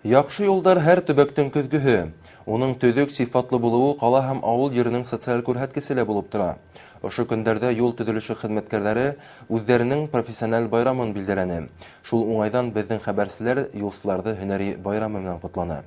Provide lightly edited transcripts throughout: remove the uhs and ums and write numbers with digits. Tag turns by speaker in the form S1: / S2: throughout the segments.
S1: Яҡшы юлдар һәр төбәктең көҙгөһө. Уның төҙөк, сифатлы булыуы ҡала һәм ауыл еренең социаль күрһәткесе лә булып тора. Ошо көндәрҙә юл төҙөлөшө хеҙмәткәрҙәре үҙҙәренең профессиональ байрамын билдәләне. Шул уңайҙан беҙҙең хәбәрселәр юлсыларҙы һөнәри байрамы менән ҡотланы.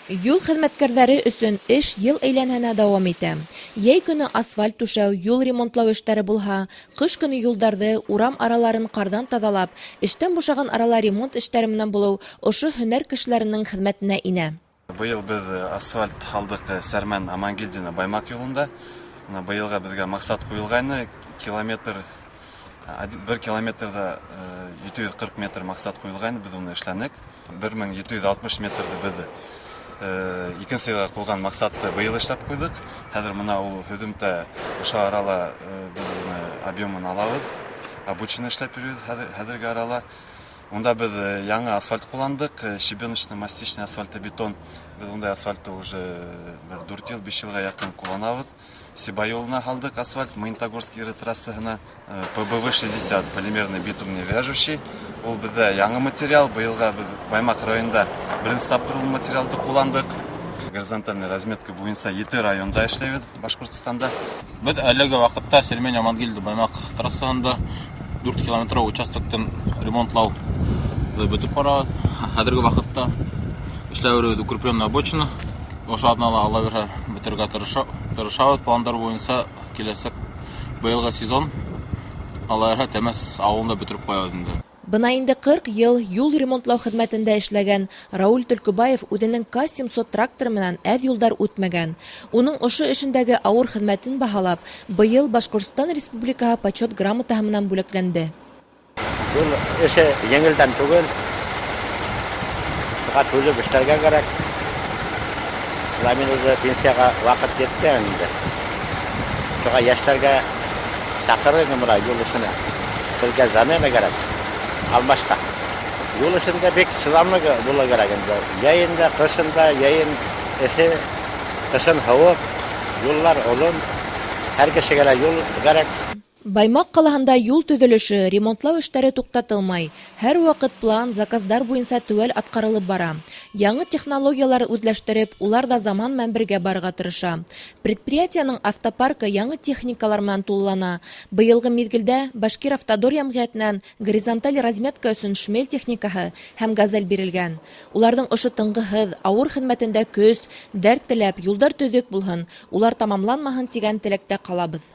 S2: Юл хеҙмәткәрҙәре өсөн эш йыл әйләнәһенә дауам итә. Йәй көнө асфальт түшәү, юл ремонтлау эштәре булһа, ҡыш көнө юлдарҙы, урам араларын ҡарҙан таҙалап, эштән бушаған арала ремонт эштәре менән булыу ошо һөнәр кешеләренең хеҙмәтенә инә.
S3: Быйыл беҙ асфальт һалдыҡ Сәрмән Амангилдина Баймаҡ юлында. Быйылға беҙгә маҡсат ҡуйылғайны километр, 1 километрҙа 740 метр маҡсат ҡуйылғайны, беҙ уны эшләнек. 1760 метрҙы беҙ икенсе йылға ҡуйған маҡсатты быйыл эшләп ҡуйҙыҡ. Хәҙер мына ул һөҙөмтә ошо арала беҙ уны объемын алабыҙ, обученно эшләп йөрөйбөҙ хәҙерге арала. Унда беҙ яңы асфальт ҡулландыҡ, щебеночно-мастичный асфальтобетон. Беҙ ундай асфальтты уже бер 4 йыл, 5 йылға яҡын ҡулланабыҙ. Сибай юлына һалдыҡ асфальт, Магнитогорский трассаһына. ПБВ-60, полимерный битумный вяжущий. Ул беҙҙә яңы материал, быйылға беҙ Баймаҡ районында беренсе тапҡыр ул материалды ҡулландыҡ. Горизонтальный разметка буйынса 7 районда эшләйбеҙ Башҡортостанда.
S4: Беҙ әлеге ваҡытта Сермень Амангилде Баймаҡ трассаһында 4 километр участоктың ремонтлау бөтөп бара. Хәҙерге ваҡытта эшләү укрепленная обочина. Ошо аҙнала Алла бирһә бөтөргә тырышабыҙ. Пландар буйынса киләсәк быйылғы сезон Алла бирһә Тәмәс ауылында бөтөрөп ҡуябыҙ инде.
S2: Бына инде 40 йыл юл ремонтлау хеҙмәтендә эшләгән Рауль Төлкөбаев үҙенең К-700 тракторы менән әҙ юлдар үтмәгән. Уның ошо эшендәге ауыр хеҙмәтен баһалап, быйыл Башҡортостан Республикаһы почет грамотаһы менән бүләкләнде.
S5: Юл эше еңелдән түгел. Шуға түҙеп эшләргә кәрәк. Мин үҙе пенсияға ваҡыт еткән инде. Шуға йәштәргә саҡырыр бына юл эшенә. Беҙгә замена кәрәк. Алмашҡа. Юл эшендә бик сыҙамлы булырға кәрәк инде. Йәйен дә, ҡышын да, йәйен эҫе, ҡышын һыуыҡ, юллар оҙон. Һәр кешегә лә юл кәрәк.
S2: Баймаҡ ҡалаһында юл төҙөлөшө, ремонтлау эштәре туҡтатылмай. Һәр ваҡыт план, заказдар буйынса теүәл атҡарылып бара. Яңы технологиялар үҙләштереп, улар ҙа заман менән бергә барырға тырыша. Предприятиеның автопаркы яңы техникалар менән тулылана. Быйылғы миҙгелдә Башкир Автодор йәмғиәтенән горизонталь разметка өсөн шмель техникаһы һәм газель бирелгән. Уларҙың ошо тынғыһыҙ, ауыр хеҙмәтендә көс, дәрт теләп, юлдар төҙөк булһын, улар тамамланмаһын тигән теләктә ҡалабыҙ.